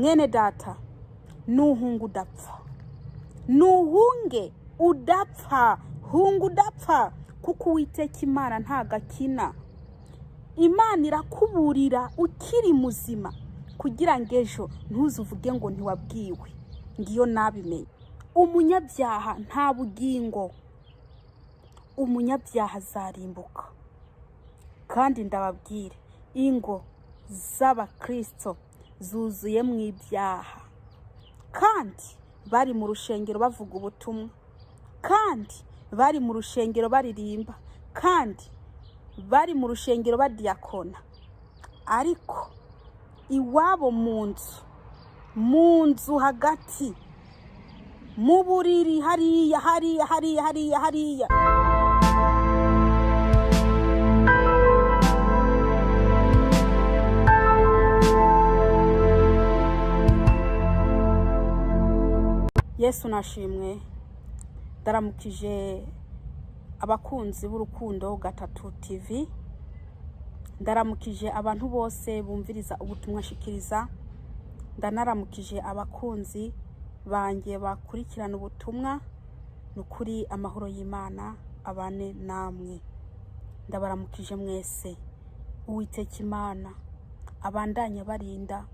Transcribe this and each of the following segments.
Mwene data, nuhunga udapfa, nuhunge udapfa, hunga udapfa, kuko Uwiteka Imana ntago akina. Imana irakuburira ukiri muzima kugira ngo ejo ntuzuvuge ngo ntiwabwiwe, ngiyo nabimenye. Umunyabyaha nta bugingo, umunyabyaha azarimbuka. Kandi ndababwire, ingo z'abakristo zuzuye mu ibyaha, kandi bari mu rushengero bavuga ubutumwa, kandi bari mu rushengero baririmba, kandi bari mu rushengero badiyakona, ariko iwabo mu nzu, mu nzu hagati mu buriri, hariya hariya hariya hariya hariya. Yesu nashimwe. Ndaramukije abakunzi b'Urukundo Gatatu TV, ndaramukije abantu bose bumviriza ubutumwa nshikiriza, ndanaramukije abakunzi banjye bakurikirana ubutumwa. Ni ukuri amahoro y'Imana abane namwe. Ndabaramukije mwese. Uwiteka Imana abandanye abarinda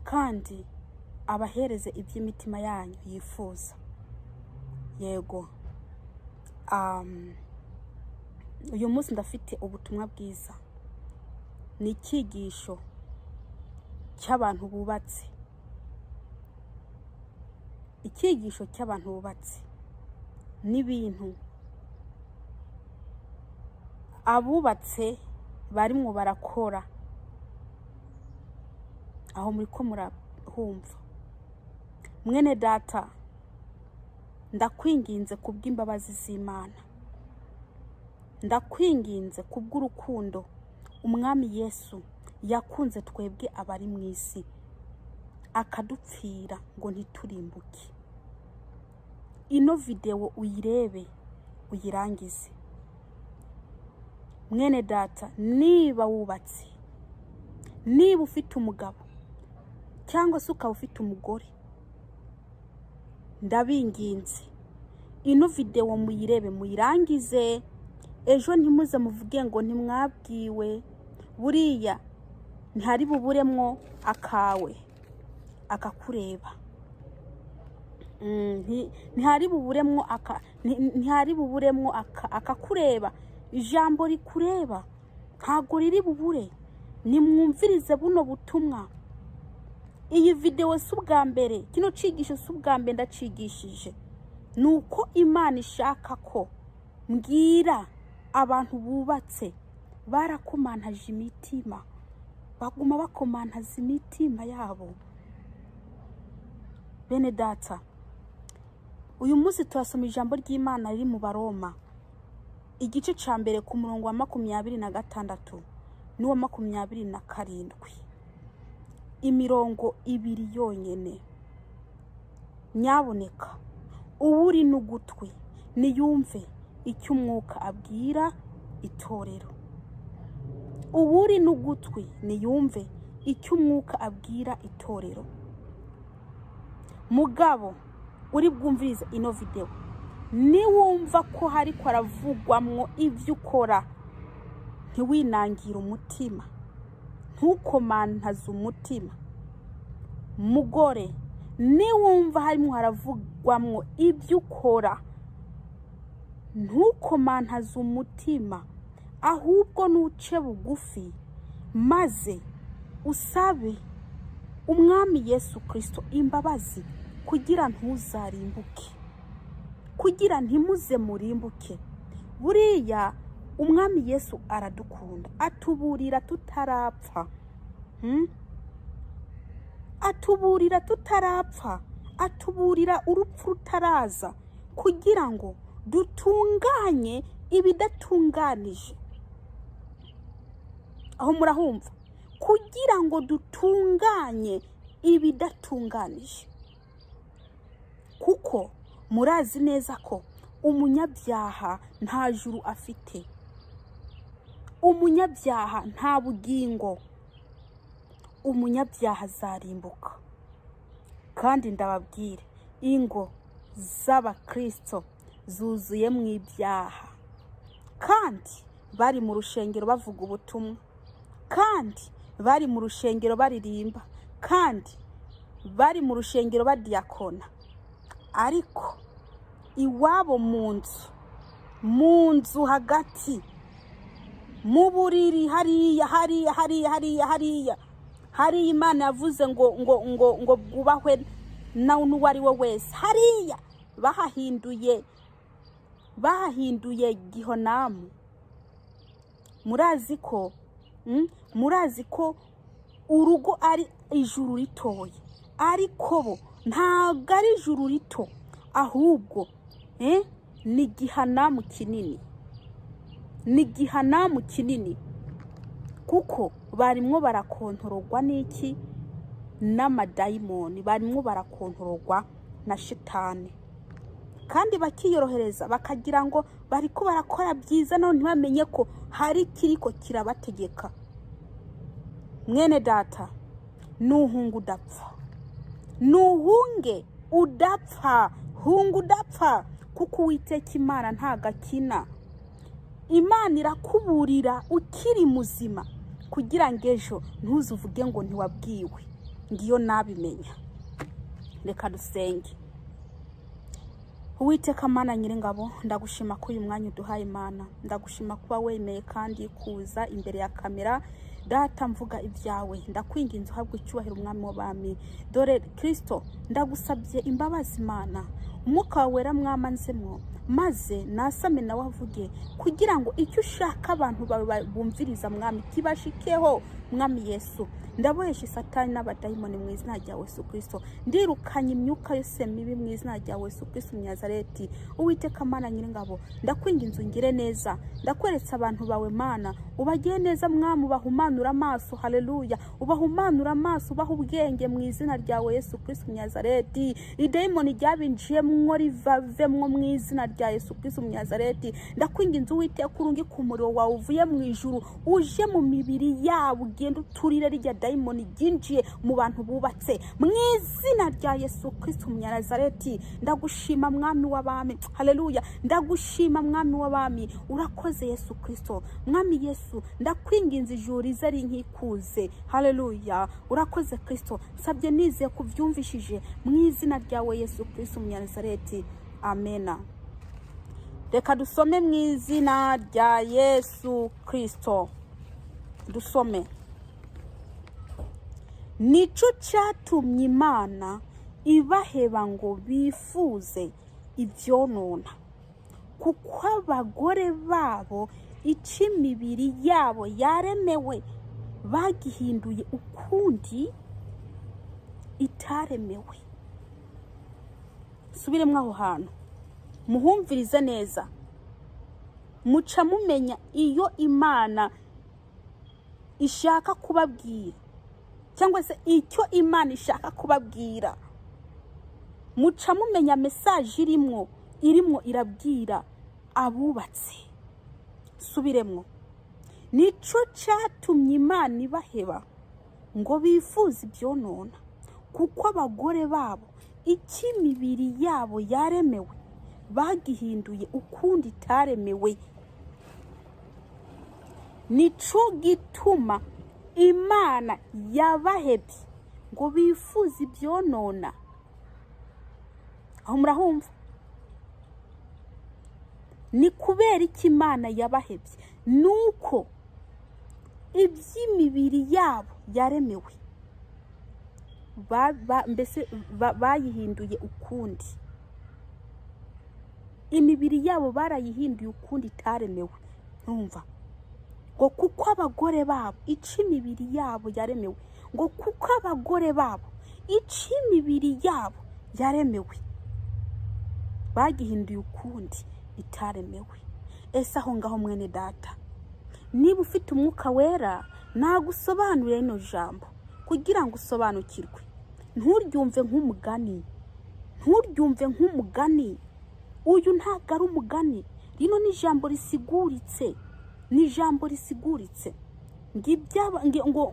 kandi abahereze iby'imitima yanyu yifuza. Yego, uyu munsi ndafite ubutumwa bwiza. Ni icyigisho cy'abantu bubatse, icyigisho cy'abantu bubatse n'ibintu abubatse barimwo barakora. Aho muri ko murahumva, mwene data, ndakwinginze kubw'imbabazi z'Imana, ndakwinginze kubw'urukundo Umwami Yesu yakunze twebwe abari mu isi, akadupfira ngo ntiturimbuke. Ino videwo uyirebe uyirangize. Mwene data, niba wubatse, niba ufite umugabo cyangwa se ukaba ufite umugore, ndabinginze, ino videwo muyirebe muyirangize. Ejo ntimuze muvuge ngo ntimwabwiwe. Buriya ntihari buburemwo akawe akakureba. Ntihari buburemwo akakureba. Ijambo rikureba ntabwo riri bubure. Nimwumvirize buno butumwa. Iyi videwo si ubwa mbere, kino cigisho si ubwa mbere ndacigishije. Ni uko Imana ishaka ko mbwira abantu bubatse. Barakomantaje imitima, baguma bakomantaza imitima yabo. Bene data, uyu munsi turasoma ijambo ry'Imana riri mu Baroma, igice cya mbere, ku murongo wa 26 n'uwa 27, imirongo ibiri yonyine. Nyaboneka, uwuri n'ugutwi niyumve icyo Umwuka abwira itorero. Uwuri n'ugutwi niyumve icyo Umwuka abwira itorero. Mugabo uri bwumvirize ino videwo, niwumva ko hariko haravugwamwo ibyo ukora, ntiwinangire umutima, ntukomantaze umutima. Mugore, niwumva harimo haravugwamwo ibyo ukora, ntukomantaze umutima, ahubwo nuce bugufi maze usabe Umwami Yesu Kirisito imbabazi kugira ntuzarimbuke, kugira ntimuze murimbuke. Buriya Umwami Yesu aradukunda, atuburira tutarapfa. Atuburira tutarapfa, atuburira urupfu rutaraza, kugira ngo dutunganye ibidatunganije. Aho murahumva? Kugira ngo dutunganye ibidatunganije, kuko murazi neza ko umunyabyaha nta juru afite, umunyabyaha nta bugingo, umunyabyaha azarimbuka. Kandi ndababwire, ingo z'abakristo zuzuyemo ibyaha, kandi bari mu rushengero bavuga ubutumwa, kandi bari mu rushengero baririmba, kandi bari mu rushengero badiyakona, ariko iwabo mu nzu, mu nzu hagati, mu buriri, hariya hariya hariya hariya hariya hariya Imana yavuze ngo bwubahwe nawe n'uwo ari we wese, hariya bahahinduye gihonamu. Murazi ko urugo ari ijuru ritoya, ariko bo ntabwo ari ijuru rito, ahubwo ni gihanamu kinini, ni gihanamu kinini, kuko barimwo barakontororwa n'iki? N'amadayimoni. Barimwo barakontororwa na shitani, kandi bakiyorohereza, bakagira ngo bariko barakora byiza, none ntibamenye ko hari ikiriko kirabategeka. Mwene data, nuhunga udapfa, nuhunge udapfa, hunga udapfa, kuko Uwiteka Imana ntago akina. Imana irakuburira ukiri muzima kugira ngo ejo ntuzuvuge ngo ntiwabwiwe, ngiyo nabimenya. Reka dusenge. Uwiteka Mana Nyiringabo, ndagushima ko uyu mwanya uduhaye. Imana, ndagushima kuba wemeye kandi kuza imbere ya kamera, Data, mvuga ibyawe. Ndakwinginze uhabwe icyubahiro, Umwami w'abami. Dore Kirisito, ndagusabye imbabazi Imana, Umwuka wawe wera mwamanzemwo, maze nasame nawe avuge, kugira ngo icyo ushaka abantu bawe bumviriza, Mwami, kibashikeho. Mwami Yesu, ndabohesha Satani n'abadayimoni mu izina rya Yesu Kirisito. Ndirukanye imyuka yose mibi mu izina rya Yesu Kirisito Munyazareti. Uwiteka Mana Nyiringabo, ndakwinginze ungire neza. Ndakweretse abantu bawe Mana, ubagire neza Mwami, ubahumanure amaso. Haleluya! Ubahumanure amaso, ubaha ubwenge mu izina ryawe Yesu Kirisito Munyazareti. Idayimoni ryabinjiyemwo rivavemwo mu izina rya Yesu Kirisito Munyazareti. Ndakwinginze Uwiteka, urungi ku muriro wawe uvuye mu ijuru, uje mu mibiri yabo, ugenda uturire rirya dayimoni ryinjiye mu bantu bubatse mu izina rya Yesu Kirisito Munyazareti. Ndagushima, Mwami w'abami. Haleluya! Ndagushima, Mwami w'abami, urakoze Yesu Kirisito. Mwami Yesu, ndakwinginze ijuru rize rinkikuze. Haleluya! Urakoze Kirisito. Nsabye nizeye kubyumvishije mu izina ryawe Yesu Kirisito Munyazareti, amena. Reka dusome mu izina rya Yesu Kirisito, dusome. Nicyo cyatumye Imana ibaheba ngo bifuze ibyonona, kuko abagore babo icyo imibiri yabo yaremewe bagihinduye ukundi itaremewe. Subiremo aho hantu, muhumvirize neza, muca mumenya iyo Imana ishaka kubabwira, cyangwa se icyo Imana ishaka kubabwira. Muca mumenya message irimwo irabwira abubatse. Subiremwo. Nicyo cyatumye Imana ibaheba ngo bifuze ibyonona, kuko abagore babo icyo imibiri yabo yaremewe bagihinduye ukundi itaremewe. Nico gituma Imana yabahebye ngo bifuze ibyonona. Aho murahumva? Ni kubera iki Imana yabahebye? Ni uko iby'imibiri yabo yaremewe mbese bayihinduye ukundi. Imibiri yabo barayihinduye ukundi itaremewe. Ntumva ngo kuko abagore babo icyo imibiri yabo yaremewe, ngo kuko abagore babo icyo imibiri yabo yaremewe bagihinduye ukundi itaremewe. Ese aho ngaho, mwene data, niba ufite Umwuka Wera, nagusobanurire rino jambo kugira ngo usobanukirwe. Nturyumve nk'umugani, nturyumve nk'umugani. Uyu ntabwo ari umugani, rino ni ijambo risiguritse, ni ijambo risiguritse. Ngo ibyaba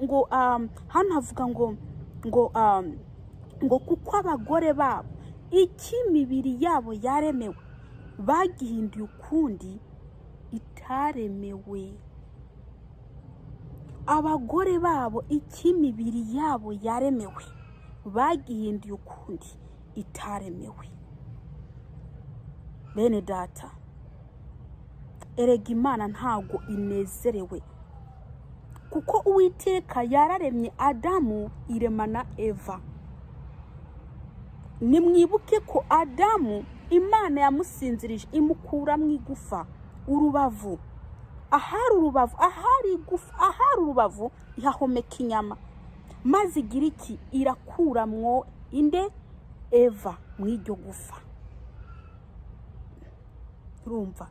ngo hano havuga ngo Ngo kuko abagore babo icyo imibiri yabo yaremewe bagihinduye ukundi itaremewe. Abagore babo icyo imibiri yabo yaremewe bagihinduye ukundi itaremewe. Bene data, erega Imana ntago inezerewe, kuko Uwiteka yararemye Adamu, irema na Eva. Nimwibuke ko Adamu Imana yamusinzirije, imukuramo igufa, urubavu. Ahari urubavu, ahari igufa, ahari urubavu, ihahomeka inyama, maze igira iki? Irakuramwo inde? Eva mu iryo gufa. Urumva,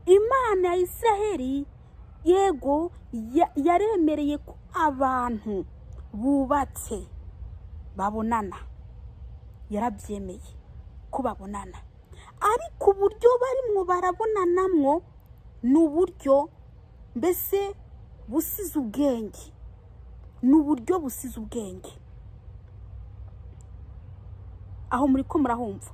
Imana ya Israheli yego yaremereye ko abantu bubatse babonana, yarabyemeye ko babonana, ariko uburyo barimwo barabonanamwo ni uburyo mbese busize ubwenge, ni uburyo busize ubwenge. Aho muri ko murahumva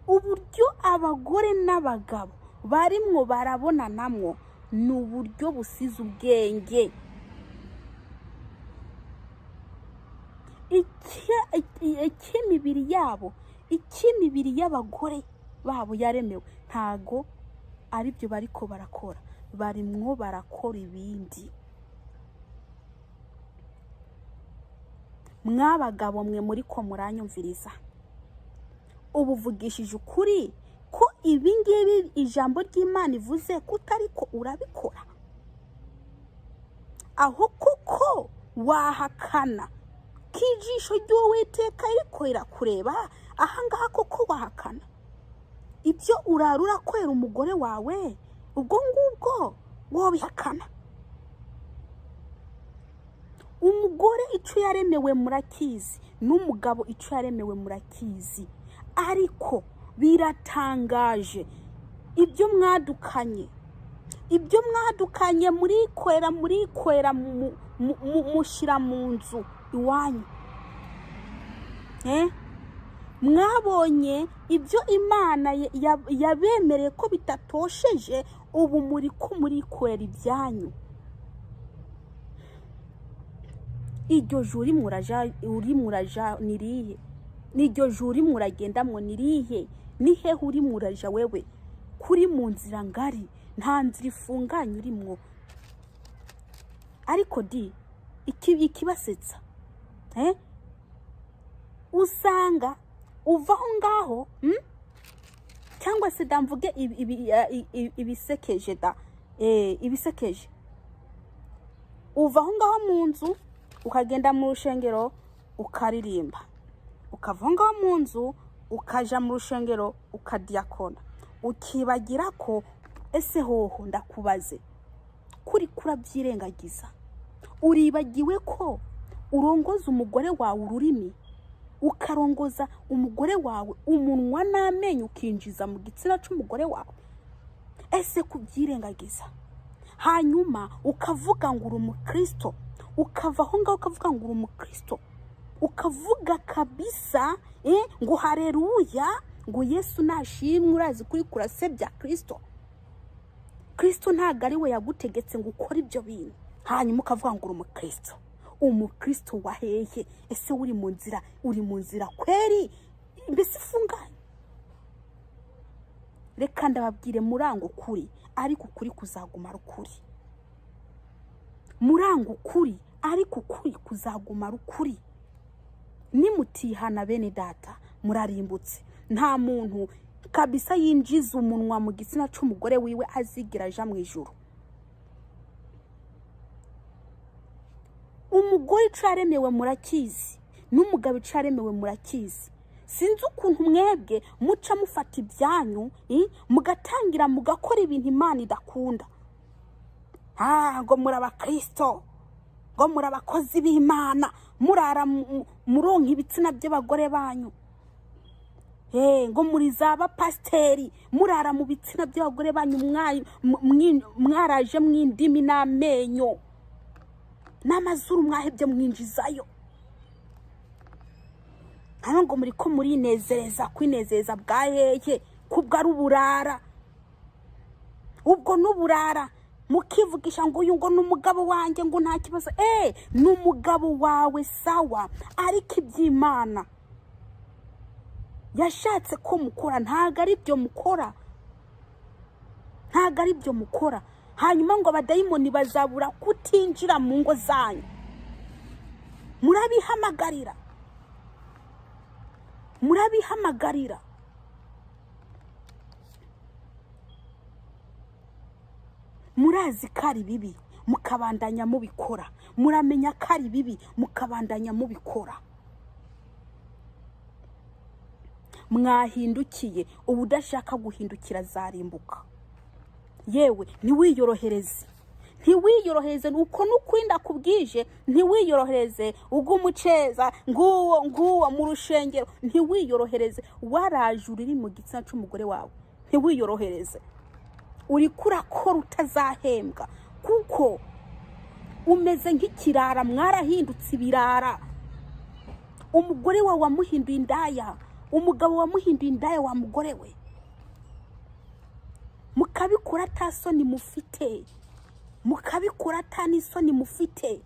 uburyo abagore n'abagabo barimwo barabonanamwo ni uburyo busize ubwenge. Icy'imibiri yabo, icy'imibiri y'abagore babo yaremewe, ntago aribyo bariko barakora, barimwo barakora ibindi. Mwabagabo mwe muri ko muranyumviriza, ubuvugishije ukuri ko ibi ngibi ijambo ry'Imana ivuze ko utariko urabikora, aho kuko wahakana ko ijisho ry'Uwiteka ririko rirakureba ahangaha? Koko wahakana ibyo urara urakorera umugore wawe? Ubwo ngubwo wobihakana? Umugore icyo yaremewe murakizi, n'umugabo icyo yaremewe murakizi, ariko biratangaje ibyo mwadukanye, ibyo mwadukanye murikorera, murikorera, mushyira mu nzu iwanyu. Mwabonye ibyo Imana yabemereye ko bitatosheje, ubu muri ko murikorera ibyanyu. Iryo juru muraja, uri muraja ni rihe? N'iryo juru muragendamwo ni rihe? Ni hehe uri muraja wewe? Kuri mu nzira ngari, nta nzira ifunganye urimwo. Ariko di ikibasetsa, usanga uva aho ngaho, Cyangwa se da mvuge ibisekeje da, ibisekeje. Uva aho ngaho mu nzu ukagenda mu rushengero ukaririmba, ukava aho ngaho mu nzu ukaja mu rushengero ukadiyakona, ukibagira ko ese hoho ndakubaze, kuri kurabyirengagiza, uribagiwe ko urongoza umugore wawe ururimi, ukarongoza umugore wawe umunwa n'amenyo, ukinjiza mu gitsina c'umugore wawe. Ese kubyirengagiza, hanyuma ukavuga ngo uri umukristo, ukava aho ngaho ukavuga ngo uri umukristo, ukavuga kabisa, ngo hareruya, ngo Yesu nashimwe, urazi kuri kurasebya Kristo. Kristo ntabwo ari we yagutegetse ngo ukore ibyo bintu, hanyuma ukavuga ngo uri umukristo. Umukristo wa hehe? Ese uri mu nzira, uri mu nzira kweri mbese ifunganye? Reka ndababwire, muranga ukuri, ariko ukuri kuzaguma ari ukuri. Muranga ukuri, ariko ukuri kuzaguma ari ukuri. Nimutihana bene data, murarimbutse. Nta muntu kabisa yinjiza umunwa mu gitsina c'umugore wiwe azigira aja mu ijuru. Umugore ico yaremewe murakizi, n'umugabo ico yaremewe murakizi. Sinzi ukuntu mwebwe muca mufata ibyanyu, mugatangira mugakora ibintu Imana idakunda. Ngo muri abakristo, ngo muri abakozi b'Imana, murara muronka ibitsina by'abagore banyu. Ngo muri za bapasiteri, murara mu bitsina by'abagore banyu, mwaraje mw'indimi n'amenyo n'amazuru mwahebye mwinjizayo. Hano ngo muri ko murinezereza, kwinezereza bwa hehe? Kubwo ari uburara, ubwo n'uburara. Mukivugisha ngo uyu ngo ni umugabo wanjye, ngo nta kibazo. Ni umugabo wawe, sawa, ariko iby'Imana yashatse ko mukora ntabwo ari byo mukora, ntabwo ari byo mukora. Hanyuma ngo abadayimoni bazabura kutinjira mu ngo zanyu? Murabihamagarira, murabihamagarira. Murazi ko ari bibi, mukabandanya mubikora. Muramenya ko ari bibi, mukabandanya mubikora. Mwahindukiye? Uba udashaka guhindukira azarimbuka. Yewe, ntiwiyorohereze, ntiwiyorohereze. Uko n'ukuri ndakubwije, ntiwiyorohereze. Ubwo umuceza nguwo nguwo mu rushengero, ntiwiyorohereze. Waraje uri mu gitsina cy'umugore wawe, ntiwiyorohereze. Uri kurakora utazahembwa, kuko umeze nk'ikirara. Mwarahindutse ibirara. Umugore wawe wamuhinduye indaya, umugabo wamuhinduye indaya, wa mugore we. Mukabikora ata soni mufite, mukabikora ata n'isoni mufite.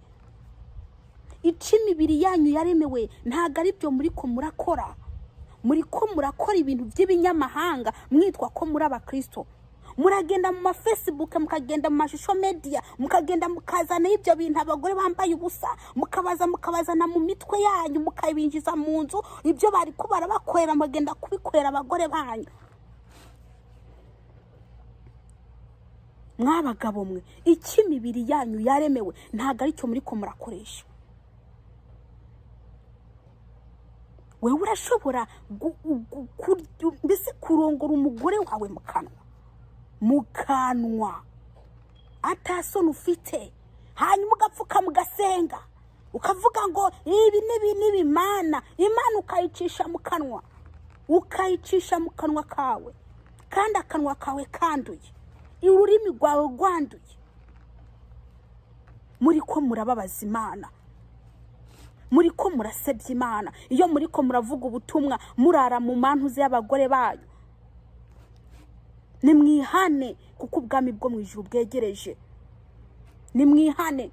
Ica imibiri yanyu yaremewe ntabwo ari byo muri ko murakora. Muri ko murakora ibintu by'ibinyamahanga mwitwa ko muri abakristo. Muragenda mu ma Facebook, mukagenda mu mashusho media, mukagenda mukazana ibyo bintu, abagore bambaye ubusa, mukabaza, mukabazana mu mitwe yanyu, mukabinjiza mu nzu. Ibyo bari ko barabakorera, mugenda kubikorera abagore banyu. Mwabagabo mwe, icyo imibiri yanyu yaremewe ntabwo aricyo muri ko murakoresha. Wewe urashobora mbese kurongora umugore wawe mu kanwa, mu kanwa, atasoni ufite, hanyuma ugapfuka mugasenga, ukavuga ngo ibi n'ibi n'ibi, Imana, Imana ukayicisha mu kanwa, ukayicisha mu kanwa kawe, kandi akanwa kawe kanduye, ururimi rwawe rwanduye. Muri ko murababaza Imana, muri ko murasebya Imana. Iyo muri ko muravuga ubutumwa, murara mu mantuze y'abagore banyu. Nimwihane, kuko ubwami bwo mu ijuru bwegereje. Nimwihane.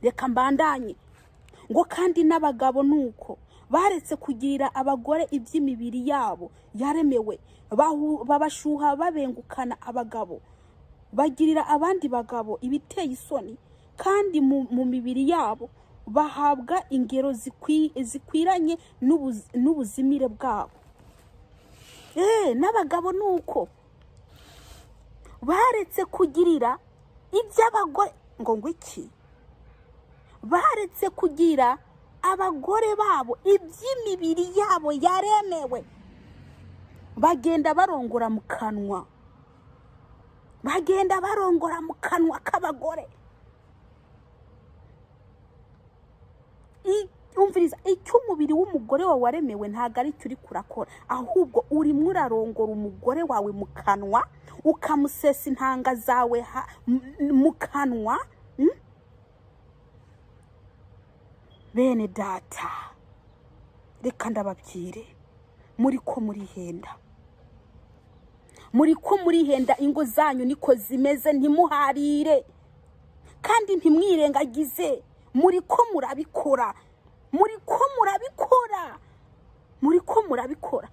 Reka mbandanye. Ngo kandi n'abagabo nuko baretse kugirira abagore iby'imibiri yabo yaremewe, babashuha babengukana abagabo, bagirira abandi bagabo ibiteye isoni, kandi mu mibiri yabo bahabwa ingero zikwiranye n'ubuzimire bwabo. N'abagabo nuko baretse kugirira iby'abagore, ngo iki? Baretse kugira abagore babo iby'imibiri yabo yaremewe, bagenda barongora mu kanwa, bagenda barongora mu kanwa k'abagore. Umviriza, icyo umubiri w'umugore wawe waremewe ntabwo ari cyo uri kurakora, ahubwo urimo urarongora umugore wawe mu kanwa, ukamusesa intanga zawe mu kanwa. Bene data, reka ndababwire, muri ko murihenda, muri ko murihenda. Ingo zanyu niko zimeze, ntimuharire kandi ntimwirengagize. Muri ko murabikora, muri ko murabikora, muri ko murabikora.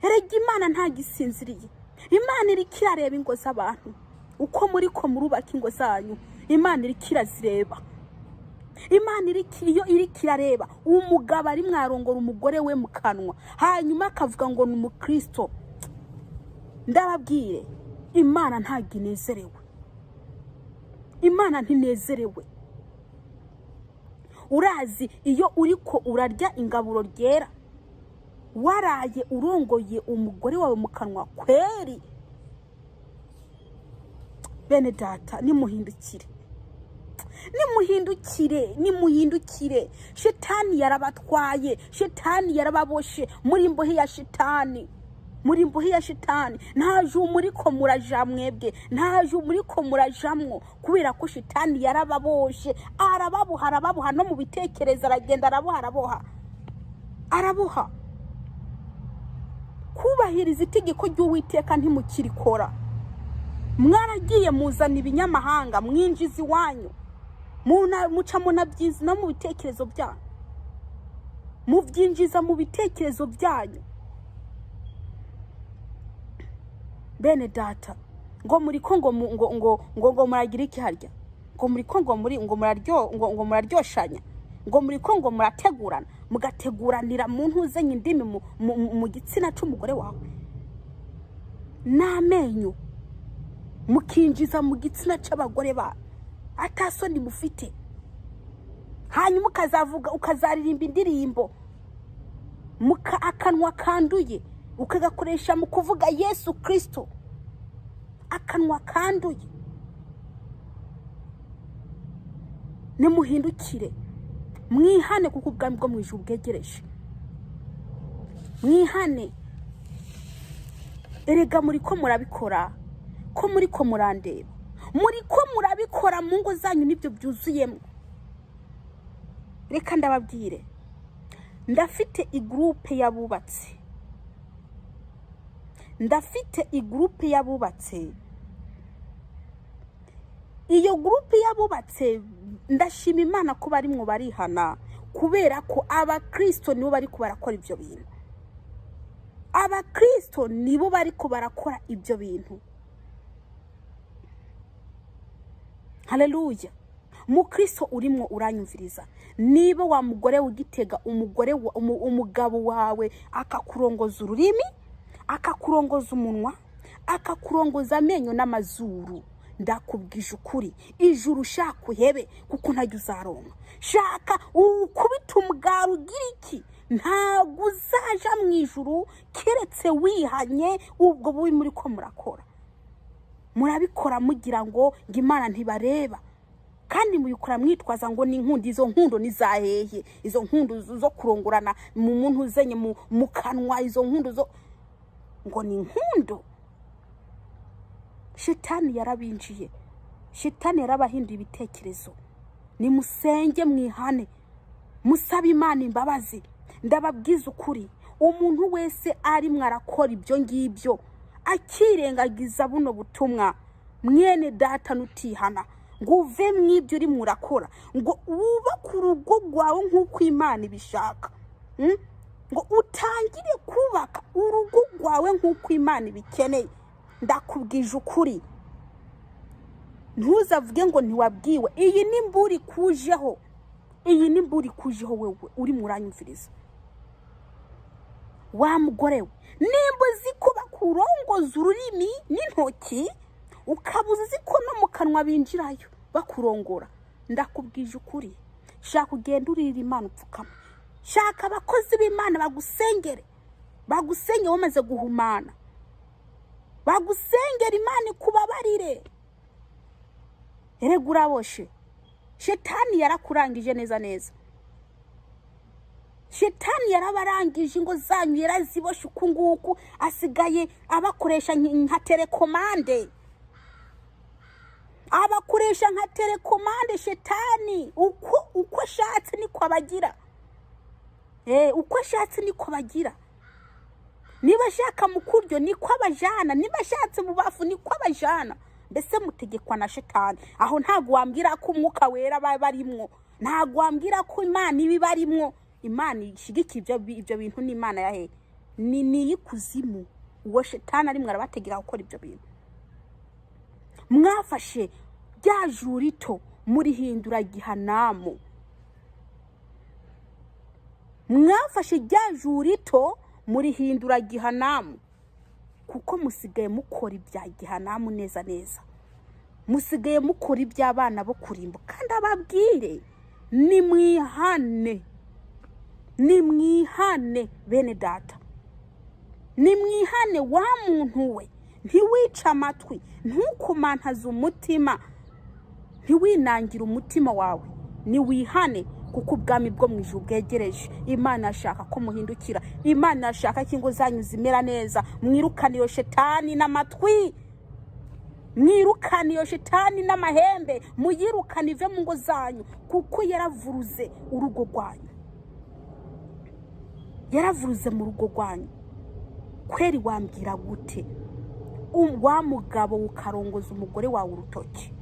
Erega Imana ntagisinziriye, Imana iriko irareba ingo z'abantu uko muri ko murubaka ingo zanyu. Imana iriko irazireba. Imana iyo iriko irareba umugabo ari mwarongora umugore we mu kanwa, hanyuma akavuga ngo ni umukristo. Ndababwire, Imana ntabwo inezerewe, Imana ntinezerewe. Urazi iyo uriko urarya ingaburo ryera, waraye urongoye umugore wawe mu kanwa kweri? Bene data, nimuhindukire, nimuhindukire, nimuhindukire. Shitani yarabatwaye, shitani yarababoshe, muri imbohe ya shitani, muri imbohe ya shitani. Nta juru muriko muraja mwebwe, nta juru muriko murajamwo, kubera ko shitani yarababoshe, arababoha, arababoha no mu bitekerezo, aragenda araboha, araboha. Araboha. Kubahiriza itegeko ry'Uwiteka ntimukirikora. Mwaragiye muzana ibinyamahanga, mwinjiza iwanyu, muca munabyiza no mu bitekerezo byanyu, mubyinjiza mu bitekerezo byanyu. Bene data, ngo muri ko ngo ngo ngo ngo ngo muragira iki harya? Ngo muri ko ngo muri ngo muraryo ngo ngo muraryoshanya, ngo muri ko ngo murategurana, mugateguranira mu ntuzenye indimi mu gitsina c'umugore wawe n'amenyo mukinjiza mu gitsina c'abagore banyu, atasoni mufite. Hanyuma ukazavuga, ukazaririmba indirimbo muka akanwa kanduye ukagakoresha mu kuvuga Yesu Kristo, akanwa kanduye. Nimuhindukire, mwihane, kuko ubwami bwo mu ijuru bwegereje. Mwihane. Erega muri ko murabikora, ko muri ko murandeba, muri ko murabikora mu ngo zanyu, nibyo byuzuyemo. Reka ndababwire, ndafite igurupe y'abubatsi, ndafite igurupe y'abubatse. Iyo gurupe y'abubatse, ndashima Imana ko barimwo barihana, kubera ko abakristo nibo bari barakora ibyo bintu. Abakristo nibo bari barakora ibyo bintu. Haleluya! Mukristo urimwo uranyumviriza, niba wa mugore ugitega umugore umugabo wawe akakurongoza ururimi, akakurongoza umunwa, akakurongoza amenyo n'amazuru, ndakubwije ukuri, ijuru ushaka uhebe, kuko ntajya uzaronka. Shaka ukubita umugara ugira iki, ntabwo uzaja mu ijuru keretse wihanye ubwo bubi muri ko murakora. Murabikora mugira ngo Imana ntibareba, kandi mubikora mwitwaza ngo ni inkundo. Izo nkundo ni za hehe? Izo nkundo zo kurongorana mu muntu uzenye mu kanwa, izo nkundo zo ngo ni inkundo. Shitani yarabinjiye, shitani yarabahinduye ibitekerezo. Nimusenge, mwihane, musabe Imana imbabazi. Ndababwiza ukuri, umuntu wese arimwo arakora ibyo ngibyo akirengagiza buno butumwa, mwene data, nutihana ngo uve mu ibyo urimo urakora, ngo wubake urugo rwawe nk'uko Imana ibishaka, ngo utangire kubaka urugo rwawe nk'uko Imana ibikeneye, ndakubwije ukuri, ntuzavuge ngo ntiwabwiwe. Iyi ni mburi ikujeho, iyi ni mburi ikujeho wewe urimo uranyumviriza. Wa mugore we, nimba uzi ko bakurongoza ururimi n'intoki, ukaba uzi ko no mu kanwa binjirayo bakurongora, ndakubwije ukuri, shaka ugende uririra Imana upfukama, shaka abakozi b'Imana bagusengere, bagusengere bamaze guhumana, bagusengera Imana ikubabarire. Erega uraboshe, shetani yarakurangije neza neza. Shetani yarabarangije, ingo zanyu yaraziboshe uku nguku, asigaye abakoresha nka telekomande, abakoresha nka telekomande. Shetani uko ashatse niko abagira, uko ashatse niko abagira. Niba ashaka mu kuryo niko abajana, niba ashatse mu bafu niko abajana. Mbese mutegekwa na shetani. Aho ntabwo wambwira ko Umwuka Wera barimwo, ntabwo wambwira ko Imana iba ibarimwo. Imana ishyigikiye ibyo bintu ni Imana ya hehe? Ni iy'ikuzimu. Uwo shetani arimwo arabategera gukora ibyo bintu. Mwafashe rya juru rito murihindura gihanamu, mwafashe rya juru rito murihindura gihanamu, kuko musigaye mukora ibya gihanamu neza neza, musigaye mukora iby'abana bo kurimbuka. Kandi ababwire, nimwihane, nimwihane bene data, nimwihane. Wa muntu we, ntiwice amatwi, ntukumantaze umutima, ntiwinangire umutima wawe, niwihane, kuko ubwami bwo mu ijuru bwegereje. Imana ashaka ko muhindukira, Imana ashaka ko ingo zanyu zimera neza. Mwirukane iyo shetani n'amatwi, mwirukane iyo shetani n'amahembe, muyirukane ive mu ngo zanyu, kuko yaravuruze urugo rwanyu. Yaravuze mu rugo rwanyu. Kweri wambwira gute wa mugabo ukarongoza umugore wawe urutoki?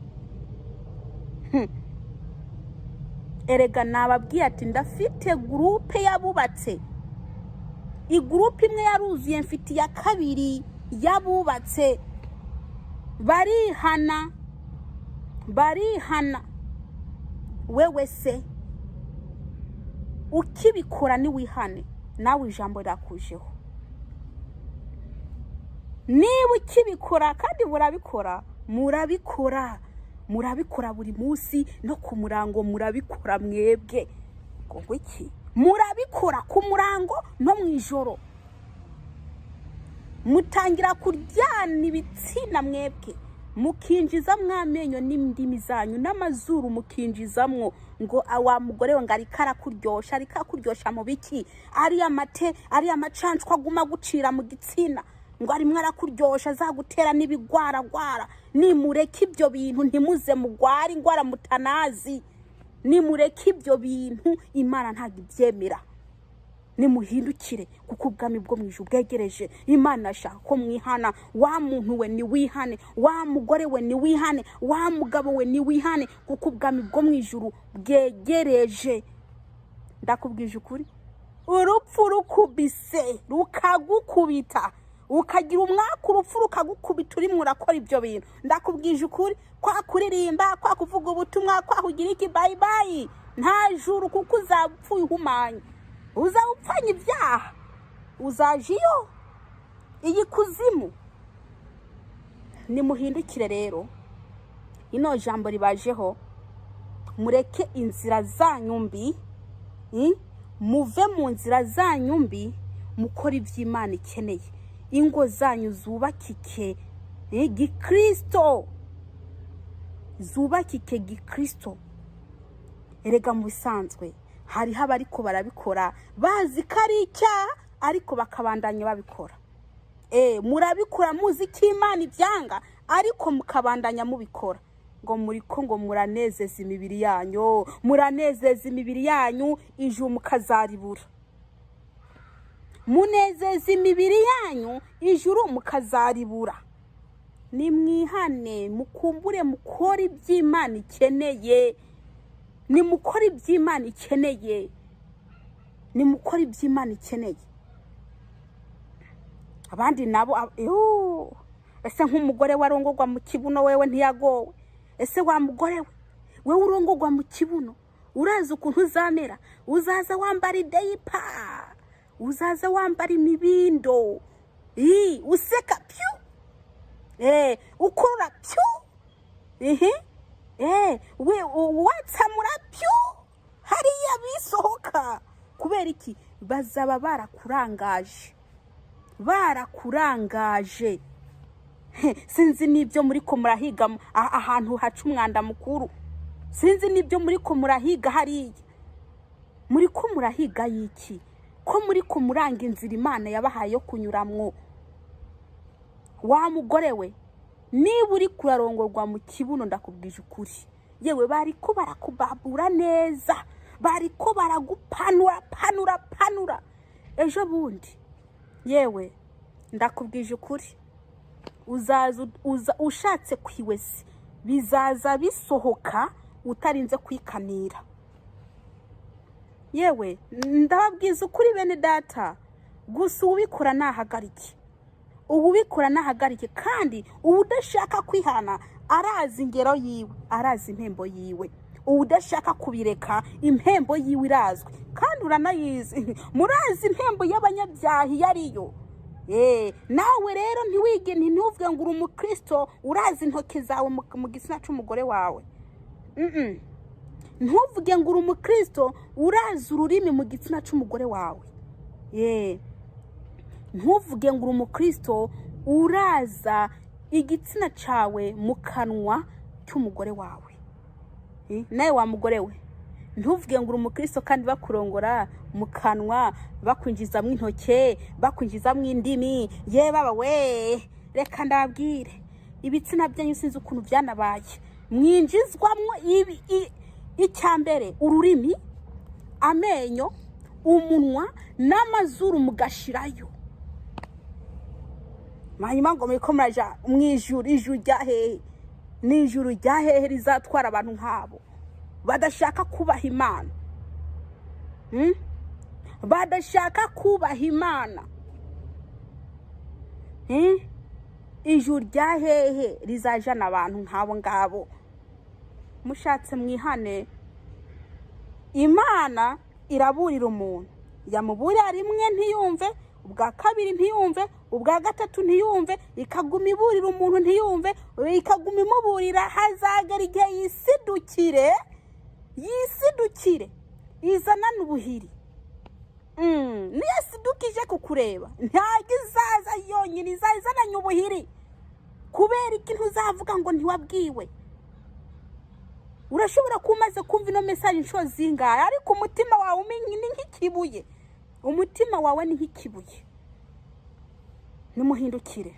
Erega nababwiye ati ndafite groupe y'abubatse. Igroupe imwe yaruzuye, mfite iya kabiri y'abubatse. Barihana, barihana. Wewe se ukibikora, niwihane nawe, ijambo rirakujeho. Niba ukibikora, kandi murabikora, murabikora, murabikora buri munsi no ku murango murabikora. Mwebwe ngo iki? Murabikora ku murango no mu ijoro, mutangira kuryana ibitsina. Mwebwe mukinjizamwo amenyo n'indimi zanyu n'amazuru, mukinjizamwo ngo wa mugore we ngo ariko arakuryosha. Ariko akuryosha mu biki? Ariya mate, ariya macanshwa aguma gucira mu gitsina, ngo arimwo arakuryosha, azagutera n'ibigwaragwara. Nimureke ibyo bintu, ntimuze mugware ingwara mutanazi. Nimureke ibyo bintu, Imana ntabwo ibyemera. Nimuhindukire, kuko ubwami bwo mu ijuru bwegereje. Imana ashaka ko mwihana. Wa muntu we, niwihane. Wa mugore we, niwihane. Wa mugabo we, niwihane, kuko ubwami bwo mu ijuru bwegereje. Ndakubwije ukuri, urupfu rukubise, rukagukubita, ukagira umwaka, urupfu rukagukubita urimo urakora ibyo bintu, ndakubwije ukuri, kwa kuririmba, kwa kuvuga ubutumwa, kwa kugira iki, bye bye, nta juru, kuko uzaba upfuye uhumanye, uzaba upfanye ibyaha, uzaje iyo iyi kuzimu. Nimuhindukire rero, ino jambo ribajeho. Mureke inzira zanyu mbi, muve mu nzira zanyu mbi, mukore iby'Imana ikeneye. Ingo zanyu zubakike gikristo, zubakike gikristo. Erega mu bisanzwe hariho abariko barabikora bazi ko ari icyaha, ariko bakabandanya babikora. Murabikora muzi ko Imana ibyanga, ariko mukabandanya mubikora, ngo muri ko ngo muranezeza imibiri yanyu. Muranezeza imibiri yanyu, ijuru mukazaribura. Munezeza imibiri yanyu, ijuru mukazaribura. Nimwihane, mukumbure, mukore iby'Imana ikeneye. Nimukore iby'Imana ikeneye, nimukore iby'Imana ikeneye. Abandi nabo ese nk'umugore warongorwa mu kibuno, wewe ntiyagowe? Ese wa mugore we, wewe urongorwa mu kibuno, urazi ukuntu uzamera? Uzaza wambara idiaper, uzaza wambara imibindo, useka pyu, ukurura pyu, ihi, watsamura pyu, hariya bisohoka. Kubera iki? Bazaba barakurangaje, barakurangaje. Sinzi n'ibyo muri ko murahiga ahantu haca umwanda mukuru. Sinzi n'ibyo muri ko murahiga hariya. Muri ko murahiga y'iki, ko muri ko muranga inzira Imana yabahaye yo kunyuramwo? Wa mugore we, niba uri kurarongorwa mu kibuno, ndakubwije ukuri, yewe, bari ko barakubabura neza, bari ko baragupanura panura panura. Ejo bundi, yewe, ndakubwije ukuri, uzaza uza ushatse kwiwese, bizaza bisohoka utarinze kwikanira. Yewe, ndababwiza ukuri, bene data. Gusa uwubikora nahagarike, uwubikora nahagarike. Kandi uwudashaka kwihana arazi ingero yiwe, arazi impembo yiwe. Uwudashaka kubireka, impembo yiwe irazwi kandi uranayizi. Murazi impembo y'abanyabyaha iyo ariyo. Nawe rero ntiwige, ntuvuge ngo uri umukristo urazi intoki zawe mu gitsina cy'umugore wawe. Ntuvuge ngo uri umukristo urazi ururimi mu gitsina cy'umugore wawe. Ntuvuge ngo uri umukristo uraza igitsina cyawe mu kanwa cy'umugore wawe. Nawe wa mugore we, ntuvuge ngo uri umukristo kandi bakurongora mu kanwa, bakwinjizamo intoke, bakwinjizamo indimi. Ye baba we, reka ndabwire, ibitsina byanyu sinzi ukuntu byanabaye mwinjizwamo. Icya mbere ururimi, amenyo, Umunwa n'amazuru mugashirayo, hanyuma ngo muriko muraja mu ijuru. Ijuru rya hehe? Ni ijuru rya hehe rizatwara abantu nk'abo badashaka kubaha Imana? Badashaka kubaha Imana? Ijuru rya hehe rizajana abantu nk'abo ngabo? Mushatse mwihane. Imana iraburira umuntu, yamuburira rimwe ntiyumve, ubwa kabiri ntiyumve, ubwa gatatu ntiyumve, ikaguma iburira umuntu ntiyumve, ikaguma imuburira. Hazagera igihe yisidukire, yisidukire izanane ubuhiri. Niyo sidukije kukureba, ntabwo izaza yonyine, izaza izananye ubuhiri. Kubera iki? Ntuzavuga ngo ntiwabwiwe. Urashobora kuba umaze kumva ino message inshuro zingahe, ariko umutima wawe ni nk'ikibuye, umutima wawe ni nk'ikibuye. Nimuhindukire,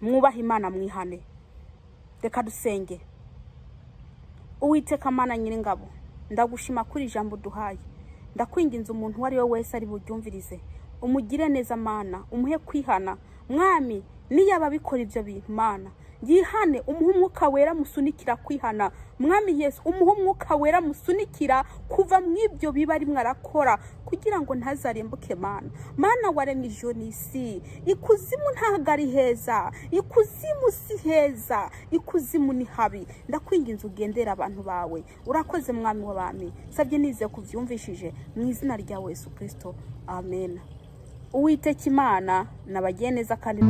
mwubahe Imana, mwihane. Reka dusenge. Uwiteka Mana Nyiringabo, ndagushima kuri ijambo uduhaye. Ndakwinginze, umuntu uwo ari we wese ari buryumvirize, umugire neza Mana, umuhe kwihana. Mwami, niyaba abikora ibyo bintu, Mana, yihane, umuhe Umwuka Wera musunikira kwihana. Mwami Yesu, umuhe Umwuka Wera musunikira kuva mu ibyo biba arimwo arakora, kugira ngo ntazarimbuke. Mana, Mana waremye ijuru n'isi, ikuzimu ntabwo ari heza, ikuzimu si heza, ikuzimu ni habi. Ndakwinginze ugendera abantu bawe. Urakoze, Mwami w'abami. Sabye nizeye kubyumvishije, mu izina rya Yesu Kirisito, amen. Uwiteka Imana nabagiye neza kandi.